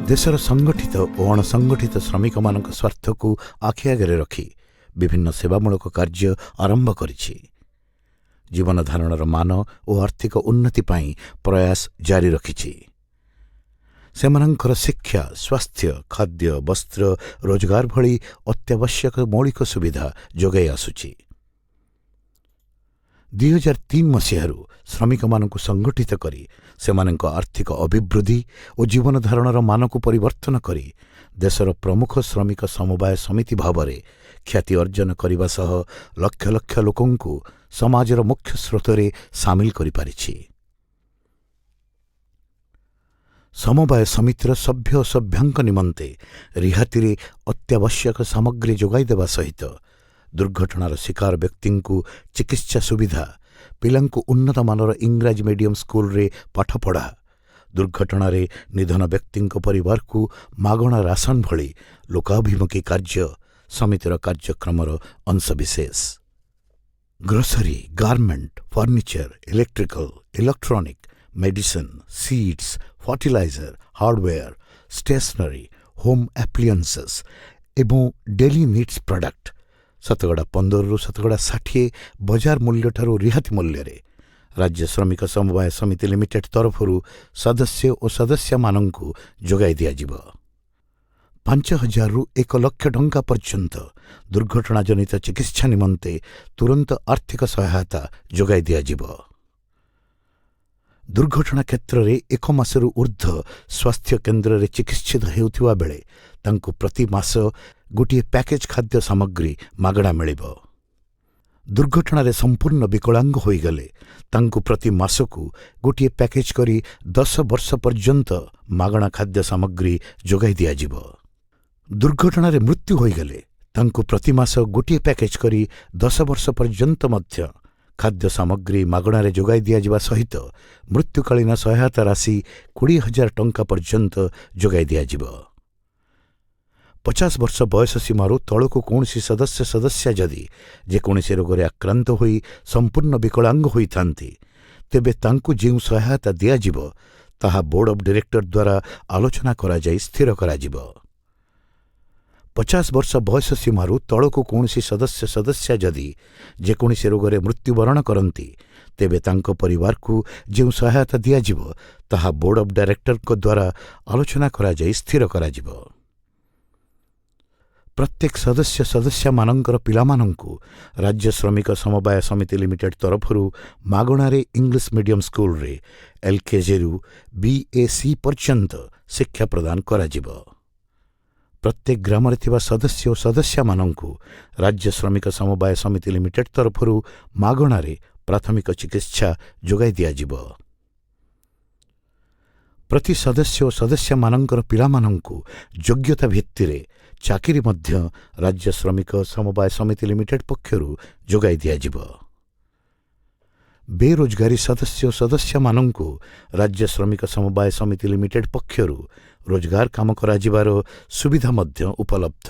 ଦେଶର ସଂଗଠିତ ଓ ଅଣସଂଗଠିତ ଶ୍ରମିକମାନଙ୍କ ସ୍ୱାର୍ଥକୁ ଆଖି ଆଗରେ ରଖି ବିଭିନ୍ନ ସେବାମୂଳକ କାର୍ଯ୍ୟ ଆରମ୍ଭ କରିଛି। ଜୀବନଧାରଣର ମାନ ଓ ଆର୍ଥିକ ଉନ୍ନତି ପାଇଁ ପ୍ରୟାସ ଜାରି ରଖିଛି। ସେମାନଙ୍କର ଶିକ୍ଷା, ସ୍ୱାସ୍ଥ୍ୟ, ଖାଦ୍ୟ, ବସ୍ତ୍ର, ରୋଜଗାର ଭଳି ଅତ୍ୟାବଶ୍ୟକ ମୌଳିକ ସୁବିଧା ଯୋଗାଇ ଆସୁଛି। 2003 ମସିହାରୁ ଶ୍ରମିକମାନଙ୍କୁ ସଂଗଠିତ କରି ସେମାନଙ୍କ ଆର୍ଥିକ ଅଭିବୃଦ୍ଧି ଓ ଜୀବନଧାରଣର ମାନକୁ ପରିବର୍ତ୍ତନ କରି ଦେଶର ପ୍ରମୁଖ ଶ୍ରମିକ ସମବାୟ ସମିତି ଭାବରେ ଖ୍ୟାତି ଅର୍ଜନ କରିବା ସହ ଲକ୍ଷ ଲକ୍ଷ ଲୋକଙ୍କୁ ସମାଜର ମୁଖ୍ୟ ସ୍ରୋତରେ ସାମିଲ କରିପାରିଛି। ସମବାୟ ସମିତିର ସଭ୍ୟ ଓ ସଭ୍ୟାଙ୍କ ନିମନ୍ତେ ରିହାତିରେ ଅତ୍ୟାବଶ୍ୟକ ସାମଗ୍ରୀ ଯୋଗାଇ ଦେବା ସହିତ ଦୁର୍ଘଟଣାର ଶିକାର ବ୍ୟକ୍ତିଙ୍କୁ ଚିକିତ୍ସା ସୁବିଧା, ପିଲାଙ୍କୁ ଉନ୍ନତମାନର ଇଂରାଜୀ ମିଡିୟମ ସ୍କୁଲରେ ପାଠପଢ଼ା, ଦୁର୍ଘଟଣାରେ ନିଧନ ବ୍ୟକ୍ତିଙ୍କ ପରିବାରକୁ ମାଗଣା ରାସନ ଭଳି ଲୋକାଭିମୁଖୀ କାର୍ଯ୍ୟ ସମିତିର କାର୍ଯ୍ୟକ୍ରମର ଅଂଶବିଶେଷ। Grocery, garment, furniture, electrical, electronic, medicine, seeds, fertilizer, hardware, stationery, home appliances ଏବଂ ଡେଲି ନିଡ୍ସ ପ୍ରଡକ୍ଟ ଶତକଡ଼ା 15ରୁ ଶତକଡ଼ା 60 ବଜାର ମୂଲ୍ୟଠାରୁ ରିହାତି ମୂଲ୍ୟରେ ରାଜ୍ୟ ଶ୍ରମିକ ସମବାୟ ସମିତି ଲିମିଟେଡ୍ ତରଫରୁ ସଦସ୍ୟ ଓ ସଦସ୍ୟାମାନଙ୍କୁ ଯୋଗାଇ ଦିଆଯିବ। 5,000ରୁ 1 ଲକ୍ଷ ଟଙ୍କା ପର୍ଯ୍ୟନ୍ତ ଦୁର୍ଘଟଣାଜନିତ ଚିକିତ୍ସା ନିମନ୍ତେ ତୁରନ୍ତ ଆର୍ଥିକ ସହାୟତା ଯୋଗାଇ ଦିଆଯିବ। ଦୁର୍ଘଟଣା କ୍ଷେତ୍ରରେ ଏକ ମାସରୁ ଊର୍ଦ୍ଧ୍ୱ ସ୍ୱାସ୍ଥ୍ୟ କେନ୍ଦ୍ରରେ ଚିକିତ୍ସିତ ହେଉଥିବା ବେଳେ ତାଙ୍କୁ ପ୍ରତି ମାସ ଗୋଟିଏ ପ୍ୟାକେଜ୍ ଖାଦ୍ୟ ସାମଗ୍ରୀ ମାଗଣା ମିଳିବ। ଦୁର୍ଘଟଣାରେ ସମ୍ପୂର୍ଣ୍ଣ ବିକଳାଙ୍ଗ ହୋଇଗଲେ ତାଙ୍କୁ ପ୍ରତି ମାସକୁ ଗୋଟିଏ ପ୍ୟାକେଜ୍ କରି 10 ବର୍ଷ ପର୍ଯ୍ୟନ୍ତ ମାଗଣା ଖାଦ୍ୟ ସାମଗ୍ରୀ ଯୋଗାଇ ଦିଆଯିବ। ଦୁର୍ଘଟଣାରେ ମୃତ୍ୟୁ ହୋଇଗଲେ ତାଙ୍କୁ ପ୍ରତିମାସ ଗୋଟିଏ ପ୍ୟାକେଜ୍ କରି 10 ବର୍ଷ ପର୍ଯ୍ୟନ୍ତ ମଧ୍ୟ ଖାଦ୍ୟ ସାମଗ୍ରୀ ମାଗଣାରେ ଯୋଗାଇ ଦିଆଯିବା ସହିତ ମୃତ୍ୟୁକାଳୀନ ସହାୟତା ରାଶି 20,000 ଟଙ୍କା ପର୍ଯ୍ୟନ୍ତ ଯୋଗାଇ ଦିଆଯିବ। 50 ବର୍ଷ ବୟସ ସୀମାରୁ ତଳକୁ କୌଣସି ସଦସ୍ୟ ସଦସ୍ୟା ଯଦି ଯେକୌଣସି ରୋଗରେ ଆକ୍ରାନ୍ତ ହୋଇ ସମ୍ପୂର୍ଣ୍ଣ ବିକଳାଙ୍ଗ ହୋଇଥାନ୍ତି, ତେବେ ତାଙ୍କୁ ଯେଉଁ ସହାୟତା ଦିଆଯିବ, ତାହା ବୋର୍ଡ ଅଫ୍ ଡିରେକ୍ଟର ଦ୍ୱାରା ଆଲୋଚନା କରାଯାଇ ସ୍ଥିର କରାଯିବ। 50 ବର୍ଷ ବୟସ ସୀମାରୁ ତଳକୁ କୌଣସି ସଦସ୍ୟ ସଦସ୍ୟା ଯଦି ଯେକୌଣସି ରୋଗରେ ମୃତ୍ୟୁବରଣ କରନ୍ତି, ତେବେ ତାଙ୍କ ପରିବାରକୁ ଯେଉଁ ସହାୟତା ଦିଆଯିବ, ତାହା ବୋର୍ଡ ଅଫ୍ ଡାଇରେକ୍ଟରଙ୍କ ଦ୍ୱାରା ଆଲୋଚନା କରାଯାଇ ସ୍ଥିର କରାଯିବ। ପ୍ରତ୍ୟେକ ସଦସ୍ୟ ସଦସ୍ୟାମାନଙ୍କର ପିଲାମାନଙ୍କୁ ରାଜ୍ୟ ଶ୍ରମିକ ସମବାୟ ସମିତି ଲିମିଟେଡ୍ ତରଫରୁ ମାଗଣାରେ ଇଂଲିଶ ମିଡିୟମ ସ୍କୁଲରେ ଏଲ୍କେଜିରୁ ବିଏସି ପର୍ଯ୍ୟନ୍ତ ଶିକ୍ଷା ପ୍ରଦାନ କରାଯିବ। ପ୍ରତ୍ୟେକ ଗ୍ରାମରେ ଥିବା ସଦସ୍ୟ ଓ ସଦସ୍ୟାମାନଙ୍କୁ ରାଜ୍ୟ ଶ୍ରମିକ ସମବାୟ ସମିତି ଲିମିଟେଡ୍ ତରଫରୁ ମାଗଣାରେ ପ୍ରାଥମିକ ଚିକିତ୍ସା ଯୋଗାଇ ଦିଆଯିବ। ପ୍ରତି ସଦସ୍ୟ ଓ ସଦସ୍ୟାମାନଙ୍କର ପିଲାମାନଙ୍କୁ ଯୋଗ୍ୟତା ଭିତ୍ତିରେ ଚାକିରି ମଧ୍ୟ ରାଜ୍ୟ ଶ୍ରମିକ ସମବାୟ ସମିତି ଲିମିଟେଡ୍ ପକ୍ଷରୁ ଯୋଗାଇ ଦିଆଯିବ। ବେରୋଜଗାରୀ ସଦସ୍ୟ ଓ ସଦସ୍ୟାମାନଙ୍କୁ ରାଜ୍ୟ ଶ୍ରମିକ ସମବାୟ ସମିତି ଲିମିଟେଡ୍ ପକ୍ଷରୁ ରୋଜଗାର କାମ କରାଯିବାର ସୁବିଧା ମଧ୍ୟ ଉପଲବ୍ଧ।